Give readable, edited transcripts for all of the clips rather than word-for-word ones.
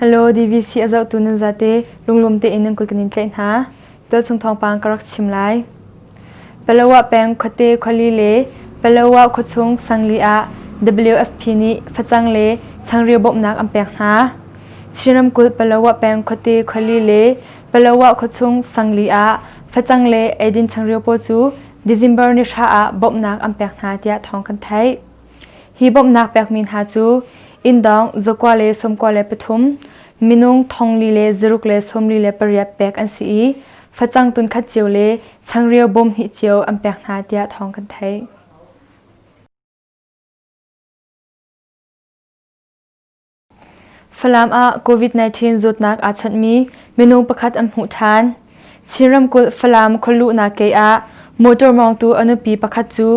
Hello DVC a zohtu nan zate lunglawm tein nan kut kan in tlaih hna. Tualchung thawngpang ka rak chim lai. Palawa peng khuate khuali le Palawa khuachung sangli ah WFP nih facang le changreu bawmhnak an pek hna. Chin ramkulh Palawa peng khuate khuali le Palawa khuachung sangli ah facang le eidin changreu pawl cu December ni hra ah bawmhnak an pek hna tiah thawng kan theih. Hi bawmhnak pekmi hna cu inndawng 193, minung 4,048 pek an si i facang tunkhat cio le changreu bawm hnih cio an pek hna tiah thawng kan theih. Falam ah COVID-19 zawtnak aa chawnhmi minung pakhat an hmuh ṭhan. Chin ramkulh Falam khualuhnak kei ah motor mawngtu a nupi pakhat cu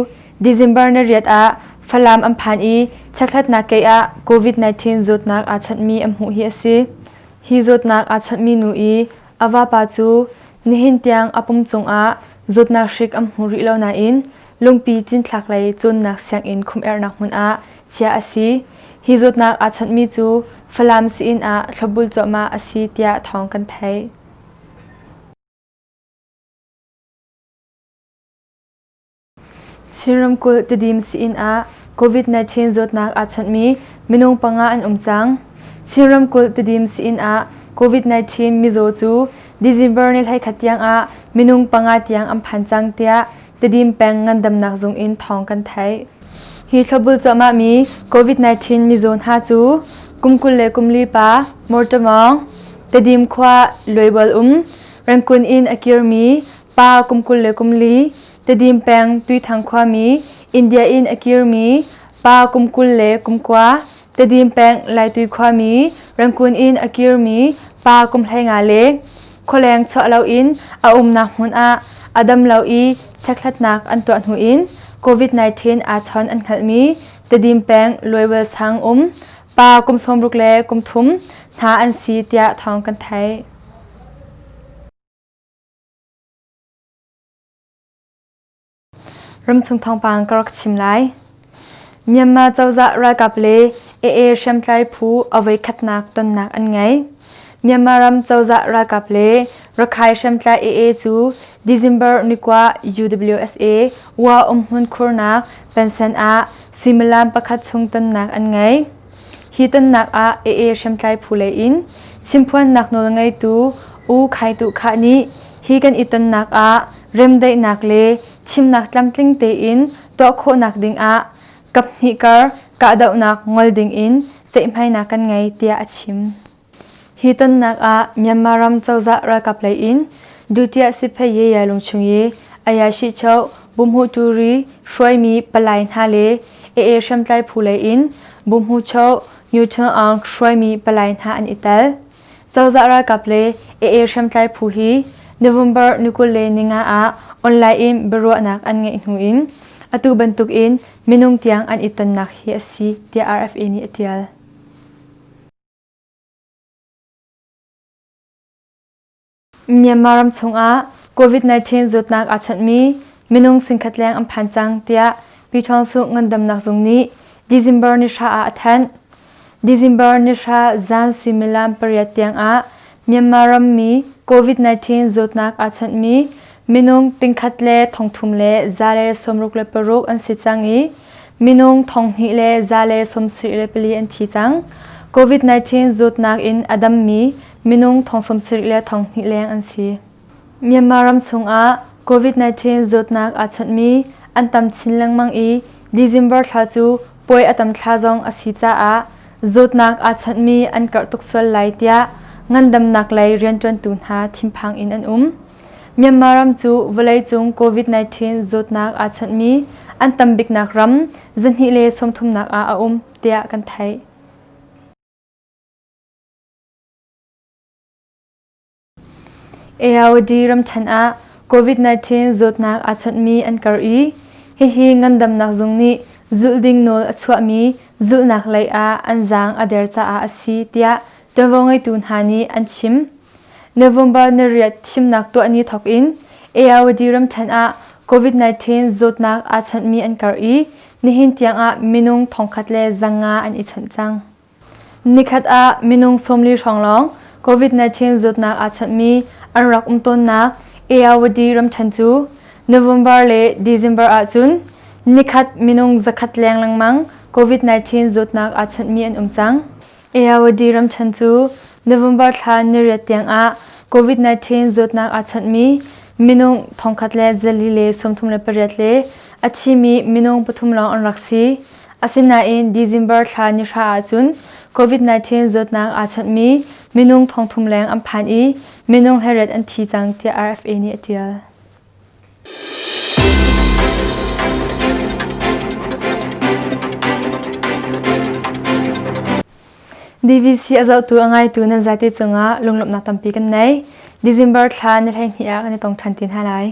December ni riat ah Falam an phan i chekhlatnak kei ah COVID-19 zawtnak aa chawnhmi an hmuh hi a si. Hi zawtnak aa chawnhmi nu i a vapa cu nihin tiang a pum cungah zawtnak hrik an hmu rih lo nain lungpi cinthlak lei cawnnak sianginn khum-erhnak hmun ah chiah a si. Hi zawtnak aa chawnhmi cu Falam sii-inn ah thlopbul cuahmah a si tiah thawng kan theih. Chin ramkulh Tedim sii-inn ah COVID-19 zawtnak aa chawnhmi minung panga an um cang. Chin ramkulh Tedim sii-inn ah COVID-19 mizaw cu December ni 11 tiang ah minung panga tiang an phan cang tiah Tedim peng ngandamnak zung in thawng kan theih. Hi thlopbul cuahmahmi COVID-19 mizaw hna cu kum 24 pa Mortamawng, Tedim khua Luaibual um, Rengkun in a kirmi pa kum 24, Tedim peng Tuithang khuami, India in a kirmi pa kum 29, Tedim peng Laitui khuami, Rengkun in a kirmi pa kum 15 le khualeng chuah loin a umnak hmun ah a dam lo i chekhlatnak an tuah hnu in COVID-19 aa chawn an hngalhmi Tedim peng Luaiwel sang um pa kum 63 hna an si tiah thawng kan theih. Ramchung thawngpang ka rak chim lai. Myanmar cozah ralkap le AA hriamtlai phu a voikhatnak tonnak an ngei. Myanmar ram cozah ralkap le Rakhine hriamtlai AA cu December nikua UWSA wa umhmun khurnak pensen ah suimilam pakhat chung tonnak an ngei. Hi tonnak ah AA hriamtlai phu lei in chimphuannak nawl ngeitu U Khai Tu Khah nih hi kan i tonnak ah remdaihnak le thimnak tlamtling tein tuah khawhnak dingah kaphnih kar kahdohnak ngol dingin ceihmainak kan ngei tiah a chim. Hi tonnak ah Myanmar ram cozah ralkap lei in Dutiah Siphe Ye Ya Lungchung i Ayashi Cho Bumhu Turi hruaimi palai hna le AA hriamtlai phu lei in Bumhu Cho Newton Aung hruaimi palai hna an i tel. Cozah ralkap le AA hriamtlai phu hi November ni 25 ah online in biaruahnak an ngeih hnu in atu bantuk in minung tiang an i tonnak hi a si tiah RFA nih a ṭial. Myanmar ram chungah COVID-19 zawtnak aa chawnhmi minung singkhat leng an phan cang tiah Pyithawngsuh ngandamnak zung nih December ni hra ah a thanh. December ni hra zan suimilam pariat tiangah Myanmar rammi COVID-19 zawtnak aa chawnhmi minung tingkhat le thongthum le 166 an si cang i minung 2174 an thi cang. COVID-19 zawtnak in a dammi minung 70 le 2,000 leng an si. Myanmar ram chungah COVID-19 zawtnak aa chawnhmi an tam chin lengmang i December thla cu puai a tam thla zong a si caah zawtnak aa chawnhmi an karh tuk sual lai tiah ngandamnak lei rianṭuantu hna thinphang in an um. Myanmar ram cu vawleicung COVID-19 zawtnak aa chawnhmi an tam biknak ram 230nak ah a um tiah kan theih. AOD ramṭhen ah COVID-19 zawtnak aa chawnhmi an karh i hihi ngandamnak zung nih zulh ding nawl a chuahmi zulhnak lei ah an zaang a der caah a si tiah ṭuanvo ngeitu hna nih an chim. November ni riat thimnak tuah ni thawk in AOD ramṭhen ah COVID-19 zawtnak aa chawnhmi an karh i nihin tiangah minung 1,500 an i chawnh cang. Nikhat ah minung 40 hrawng lawng COVID-19 zawtnak aa chawnhmi an rak um tawnnak Ayawady ramṭhen cu November le December ahcun nikhat minung zakhat leng lengmang COVID-19 zawtnak aa chawnhmi an um cang. Ayawady ramṭhen cu November thla niriat tiangah COVID-19 zawtnak aa chawnhmi minung 1,038 le a thimi minung pathum lawng an rak si. Asinain December thla ni hra ahcun COVID-19 zawtnak aa chawnhmi minung thongthum leng an phan i minung hleiriat an thi cang tiah RFA nih a ṭial. DVC a zohtu a ngaitu nan zate cungah lunglawmhnak tampi kan nei. December thla ni 12 ah kan i tong ṭhan ti hna lai.